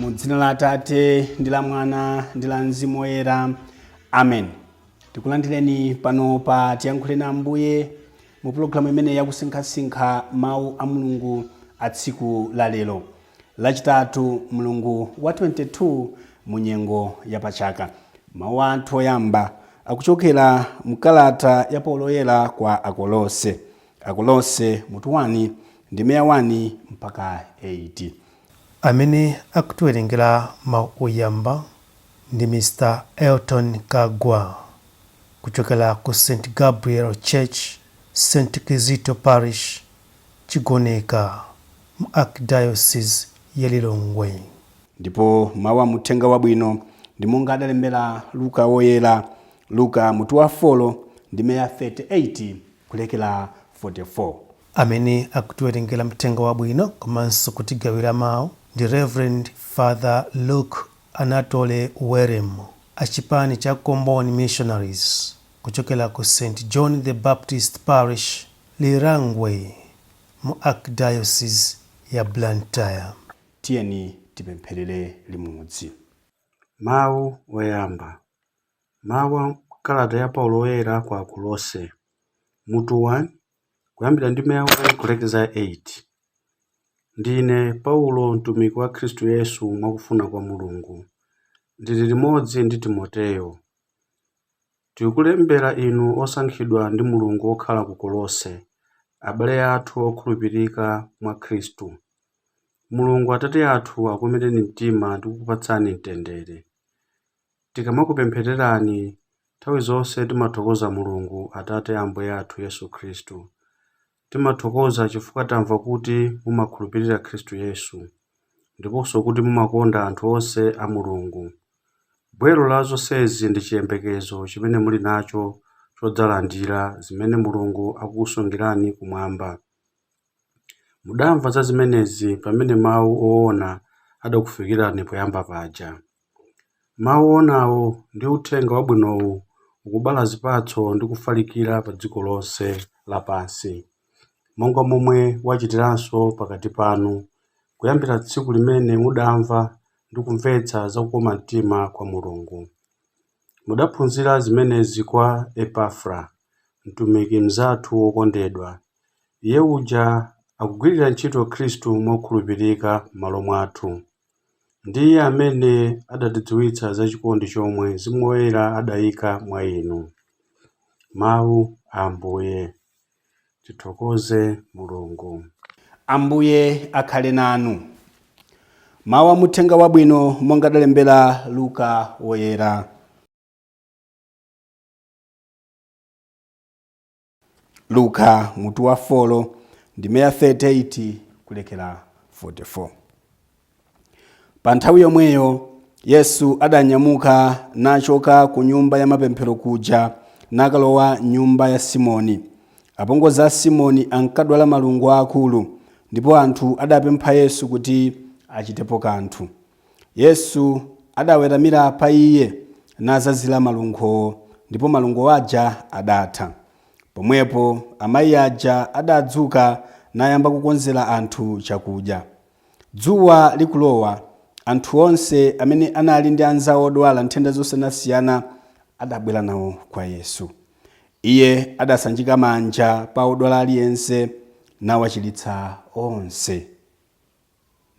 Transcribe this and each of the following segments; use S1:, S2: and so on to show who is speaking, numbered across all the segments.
S1: Mu dzina la Atate ndi la Mwana ndi la Mzimu Woyera, amen. Tikulandireni pano pa Tiyankhuleni Ambuye mu pulogalamu imene yakusinkhasinkha mawu a Mulungu a tsiku la lero, Lachitatu, mlungu wa 22 mu nyengo ya pachaka. Mawu athu oyamba akuchokera mkalata ya Paulo Woyera kwa Akolose, Akolose mutu 1 ndime ya 1 mpaka 8.
S2: Amene akutiwerengera mawu oyamba ndi Mr. Elton Kagwa kuchokera ku St. Gabriel Church, St. Kizito Parish, Chigoneka, mu Archdiocese ya Lilongwe.
S1: Ndipo mawu a Muthenga Wabwino ndi monga adalembera Luka Woyera, Luka mutu wa 4 ndime ya 38 kulekera 44.
S2: Amene akutiwerengera Mthenga Wabwino komanso kutigawira mawu ndi Rev. Father Luke Anatole Werem a chipani cha Comboni Missionaries kuchokera ku St. John the Baptist Parish, Lirangwe mu Archdiocese ya Blantyre.
S1: Tiyeni tipempherere limodzi.
S3: Mawu oyamba. Mawu a kalata ya Paulo Woyera kwa Akolose, mutu 1, kuyambira ndime ya 1 kulekeza 8. Ndine Paulo, mtumiki wa Khristu Yesu mwakufuna kwa Mulungu. Ndili limodzi ndi Timoteyo. Tikulembera inu osankhidwa ndi Mulungu okhala ku Kolose, abale athu okhulupirika mwa Khristu. Mulungu Atate athu akukomereni mtima ndi kukupatsani mtendere. Tikamakupemphererani nthawi zonse timathokoza Mulungu Atate a Ambuye athu Yesu Khristu. Timathokoza chifukwa tamva kuti mumakhulupirira Khristu Yesu, ndiponso kuti mumakonda anthu onse a Mulungu. Gwero la zonsezi ndi chiyembekezo chimene muli nacho chodzalandira zimene Mulungu akukusungirani kumwamba. Mudamva za zimenezi pamene mawu oona adakufikirani poyamba paja. Mawu oonawo ndi uthenga wabwinowu ukubala zipatso ndi kufalikira pa dziko lonse lapansi, monga momwe wachitiranso pakati panu, kuyambira tsiku limene mudamva ndi kumvetsa za kukoma mtima kwa Mulungu. Mudaphunzira zimenezi kwa Epafra, mtumiki mnzathu wokondedwa. Iye uja akugwirira ntchito Khristu mokhulupirika m'malo mwathu. Ndiye amene adatidziwitsa za chikondi chomwe Mzimu Woyera adayika mwa inu. Mawu a Ambuye. Tithokoze Mulungu.
S1: Ambuye akhale nanu. Mawu a Muthenga Wabwino monga adalembera Luka Woyera. Luka mutu wa 4 ndime ya 38 kulekera 44. Pa nthawi yomweyo Yesu adanyamuka nachoka ku nyumba ya mapemphero kuja nakalowa nyumba ya Simoni. Apongozi a Simoni ankadwala malungo aakulu, ndipo anthu adapempha Yesu kuti achitepo kanthu. Yesu adaweramira pa iye nazazira malungowo, ndipo malungo aja adatha. Pomwepo amayi aja adadzuka nayamba kukonzera anthu chakudya. Dzuwa likulowa, anthu onse amene anali ndi anzawo odwala nthenda zosiyanasiyana adabwera nawo kwa Yesu. Iye adasanjika manja pa odwala aliyense nawachiritsa onse.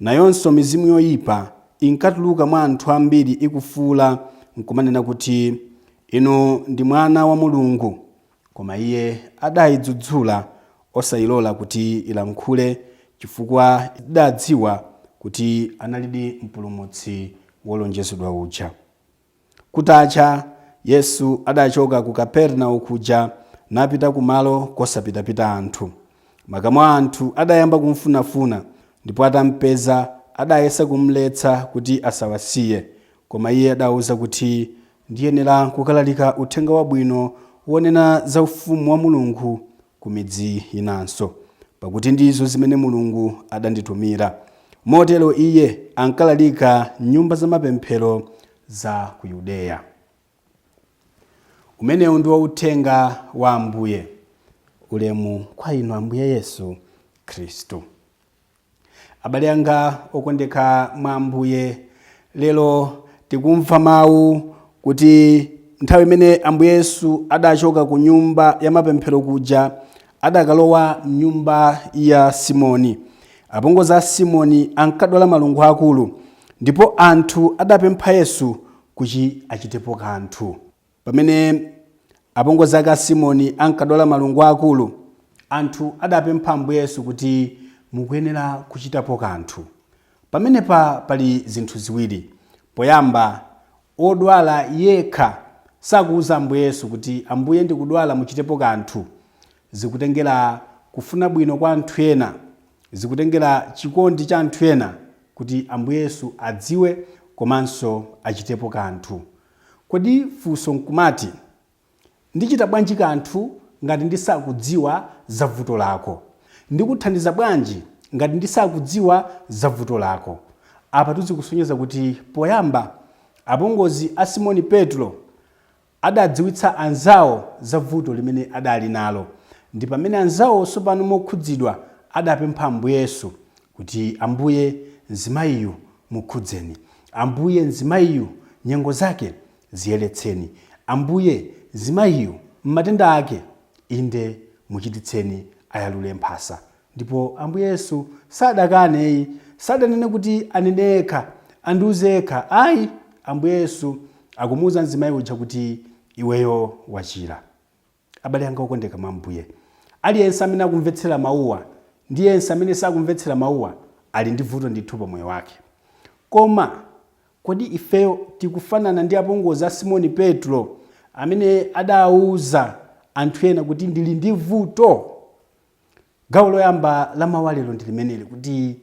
S1: Nayonso mizimu yoyipa inkatuluka mwa anthu ambiri ikufuula nkumanena kuti, Inu ndi Mwana wa Mulungu. Koma iye adaidzudzula osayilola kuti ilankhule, chifukwa idadziwa kuti analidi Mpulumutsi wolonjezedwa uja. Kutacha, Yesu adachoka ku Kapernao kuja napita kumalo kosapitapita anthu. Makamu a anthu adayamba kumfunafuna, ndipo atampeza adayesa kumletsa kuti asawasiye. Koma iye adawauza kuti, Ndiyenera kukalalika Uthenga Wabwino wonena za Ufumu wa Mulungu ku midzi inanso, pakuti ndizo zimene Mulungu adanditumira. Motero iye ankalalika m'nyumba zamapemphero za ku Yudeya. Umenewu ndiwo Uthenga wa Ambuye. Ulemu kwa inu Ambuye Yesu Khristu. Abale anga okondeka mwa Ambuye, Lero tikumva mawu kuti nthawi imene Ambuye Yesu adachoka ku nyumba ya mapemphero kuja, adakalowa mnyumba ya Simoni. Apongozi a Simoni ankadwala malungo akulu, ndipo anthu adapempha Yesu kuti achitepo kanthu. Pamene apongozi ake a Simoni ankadwala malungo akulu, anthu adapempha Ambuye Yesu kuti mukuyenera kuchitapo kanthu. Pamenepa pali zinthu ziwiri. Poyamba, odwala yekha sakuwuza Ambuye Yesu kuti Ambuye ndikudwala, muchitepo kanthu. Zikutengera kufuna bwino kwa anthu ena, zikutengera chikondi cha anthu ena kuti Ambuye Yesu adziwe komanso achitepo kanthu. Kodi funso nkumati, ndichita bwanji kanthu ngati ndisakudziwa za vuto lako? Ndikuthandiza bwanji ngati ndisakudziwa za vuto lako? Apa tizikusonyeza kuti poyamba apongozi a Simoni Petro adadziwitsa anzawo za vuto limene adali nalo, ndi pamene anzawo tsopano mokhudzidwa adapempha Ambuye Yesu kuti Ambuye mzimayiyu mukhudzeni, Ambuye mzimayiyu nyengo zake ziyeretseni, Ambuye mzimayiyu mmatenda ake inde muchititseni ayalule mphasa. Ndipo Ambuye Yesu sadakaneyi, sadanene kuti anene yekha, andiuze yekha, ayi. Ambuye Yesu akumuwuza mzimayi uja kuti iweyo wachira. Abale anga okondeka mwa Ambuye, aliyense amene akumvetsera mawuwa ndi yense amene sakumvetsera mawuwa ali ndi vuto ndithu pa moyo wake. Koma kodi ifeyo tikufanana ndi apongozi a Simoni Petro amene adawuza anthu ena kuti ndili ndi vuto? Gawo loyamba la mawu alero ndi limeneli, kuti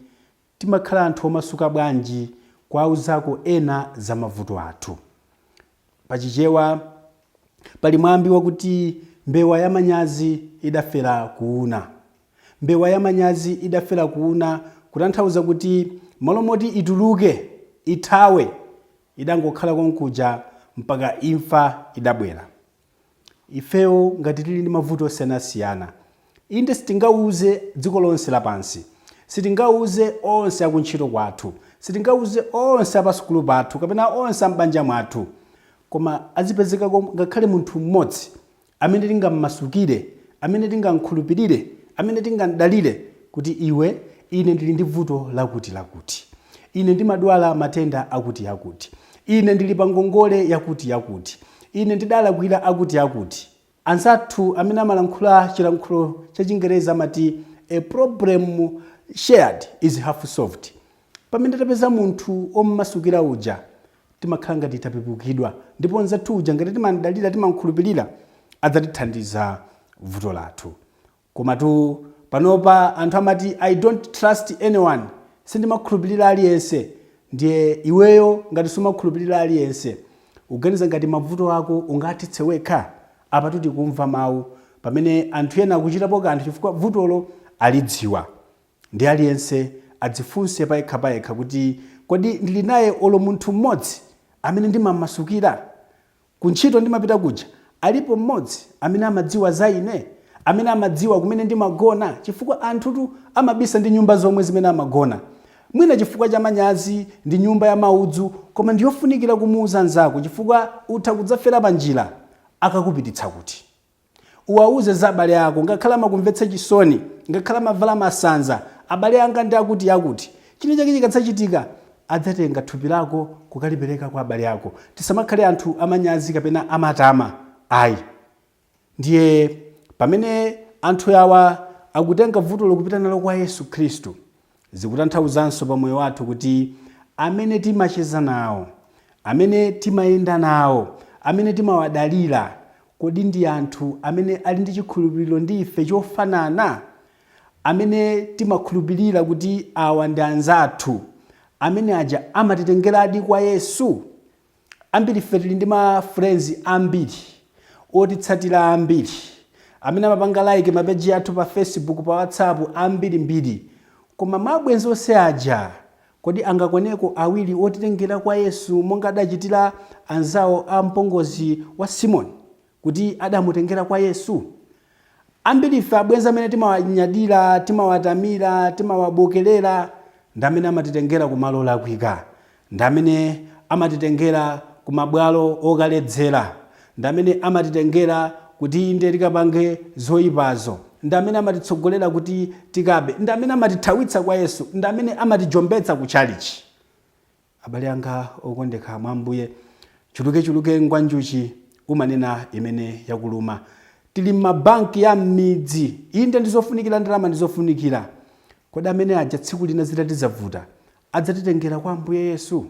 S1: timakhala anthu omasuka bwanji kuwauzako ena za mavuto athu. Pachichewa pali mwambi wakuti mbewa ya manyazi idafera kuuna. Mbewa ya manyazi idafera kuuna, kutanthauza kuti malo moti ituluke ithawe, idangokhala konkuja mpaka imfa idabwera. Ifeyo ngati tili ndi mavuto osiyanasiyana, inde sitingauze dziko lonse lapansi, sitingauze onse akuntchito kwathu, sitingauze onse apasukulu pathu kapena onse ambanja mwathu, koma azipezekako ngakhale munthu mmodzi amene tingammasukire, amene tingamkhulupirire, amene tingamdalire kuti iwe, ine ndili ndi vuto lakuti lakuti, ine ndimadwala matenda akuti akuti, ine ndili pa ngongole yakuti yakuti, ine ndidalakwira akuti akuti. Anzathu amene amalankhula chilankhulo cha Chingereza amati a problem shared is half solved. Pamene tapeza munthu ommasukira uja, timakhala ngati tapepukidwa, ndipo nzathu uja ngati timamdalira, timamkhulupirira, adzatithandiza vuto lathu. Komatu panopa anthu amati I don't trust anyone, sindimakhulupirira aliyense. Ndiye iweyo ngati sumakhulupirira aliyense, uganiza ngati mavuto ako ungathetse wekha? Apa tikumva mawu pamene anthu ena akuchitapo kanthu chifukwa vutolo alidziwa. Ndi aliyense adzifunse payekha payekha kuti kodi ndili naye olo munthu mmodzi amene ndimammasukira? Kuntchito ndimapita kuja, alipo mmodzi amene amadziwa za ine, amene amadziwa kumene ndimagona? Chifukwa anthutu amabisa ndi nyumba zomwe zimene amagona, mwina chifukwa cha manyazi, ndi nyumba ya maudzu, koma ndiyofunikira kumuuza nzako, chifukwa utha kudzafera pa njira, akakupititsa kuti? Uwauze za abale ako, ngakhale amakumvetsa chisoni, ngakhale amavala masanza, abale anga ndi akuti akuti. China chake chikadzachitika, adzatenga thupi lako kukalipereka kwa abale ako. Tisamakhale anthu amanyazi kapena amatama, ayi. Ndiye pamene anthu awa akutenga vuto lokupita nalo kwa Yesu Khristu, zikutanthauzanso pa moyo wathu kuti amene timacheza nawo, amene timayenda nawo, amene timawadalira, kodi ndi anthu amene ali ndi chikhulupiriro ndi ife chofanana? Amene timakhulupirira kuti awa ndi anzathu, amene aja amatitengeradi kwa Yesu? Ambiri ife tili ndi ma friends ambiri, otitsatira ambiri, amene amapanga like mapeji athu pa Facebook, pa WhatsApp, ambirimbiri. Koma mabwenzi onse aja, kodi angakwaneko awiri otitengera kwa Yesu monga adachitira anzawo a mpongozi wa Simoni kuti adamutengera kwa Yesu? Ambiri ife abwenzi amene timawanyadira, timawatamira, timawabokerera ndi amene amatitengera kumalo olakwika, Ndi amene amatitengera ku mabwalo okaledzera, ndi amene amatitengera kuti inde tikapange zoyipazo, ndi amene amatitsogolera kuti tikabe, ndi amene amatithawitsa kwa Yesu, ndi amene amatijombetsa ku tchalichi. Abale anga okondeka mwa Ambuye, chulukechuluke ngwanjuchi umanena imene yakuluma. Tili m'mabanki ya m'midzi, inde ndizofunikira ndalama ndizofunikira. Kodi amene aja tsiku lina zitati zavuta adzatitengera kwa Ambuye Yesu?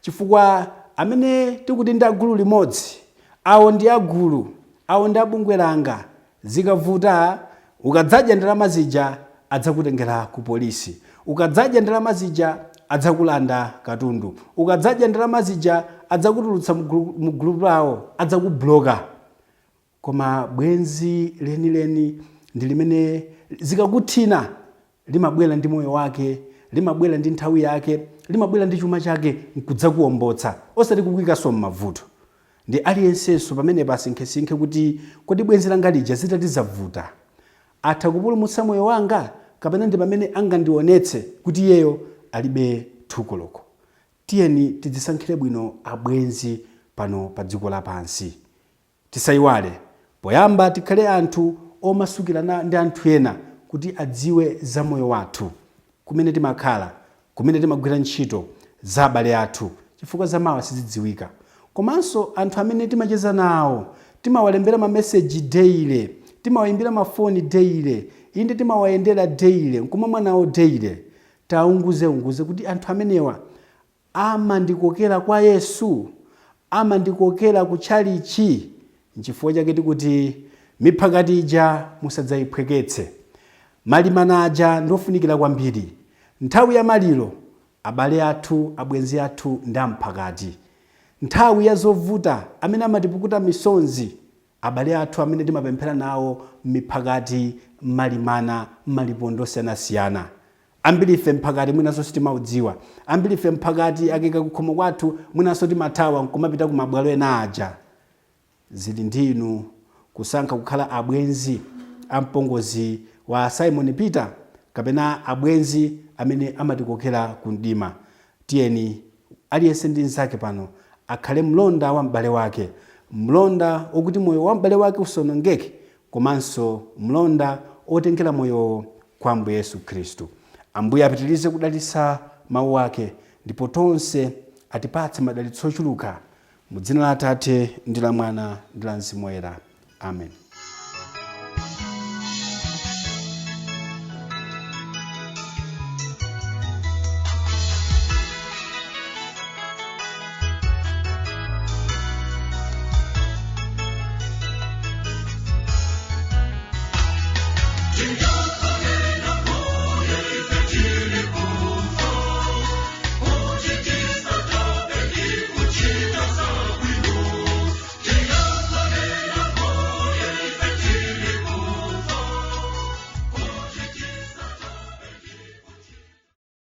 S1: Chifukwa amene tikuti ndi agulu limodzi, awo ndi agulu, awo ndi abungwe langa, zikavuta ukadzadya ndalama zija adzakutengera ku polisi, ukadzadya ndalama zija adzakulanda katundu, ukadzadya ndalama zija adzakutulutsa mu gulupu lawo, adzakubuloka. Koma bwenzi lenileni ndi limene zikakuthina limabwera ndi moyo wake, limabwera ndi nthawi yake, limabwera ndi chuma chake nkudzakuombotsa, osati kukuikanso m'mavuto. Ndi aliyensenso pamenepa asinkhesinkhe kuti kodi bwenzi langa lija zitati zavuta atha kupulumutsa moyo wanga, kapena ndi pamene angandionetse kuti iyeyo alibe thukoloko. Tiyeni tidzisankhire bwino abwenzi pano pa dziko lapansi. Tisayiwale, poyamba tikhale anthu omasukirana ndi anthu ena kuti adziwe za moyo wathu, kumene timakhala, kumene timagwira ntchito, za abale athu, chifukwa zamawa sizidziwika. Komanso anthu amene timacheza nawo, timawalembera mameseji daily, timawayimbira mafoni daily, inde timawayendera daily, nkumamwa nawo daily. Taunguzeunguze kuti anthu amenewa amandikokera kwa Yesu, amandikokera ku tchalichi. Nchifukwa chake tikuti miphakati ija musadzayiphweketse. Malimana aja ndofunikira kwambiri. Nthawi ya maliro, abale athu, abwenzi athu ndi amphakati. Nthawi ya zovuta, amene amatipukuta misonzi, abale athu amene timapemphera nawo m'miphakati, m'malimana, m'malipondo osiyanasiyana. Ambiri ife mphakati mwinanso sitimaudziwa. Ambiri ife mphakati akeka kukhomo kwathu mwinanso timathawa nkumapita kumabwalo ena aja. Zili ndi inu kusankha kukhala abwenzi a mpongozi wa Simon Peter kapena abwenzi amene amatikokera ku mdima. Tiyeni aliyense ndi mnzake pano akhale mlonda wa m'bale wake, mlonda wokuti moyo wa m'bale wake usonongeke, komanso mlonda otengera moyowo kwa Ambuye Yesu Khristu. Ambuye apitirize kudalitsa mawu ake ndipo tonse atipatse madalitso ochuluka mu dzina la Atate ndi la Mwana ndi la Mzimu Woyera. Amen.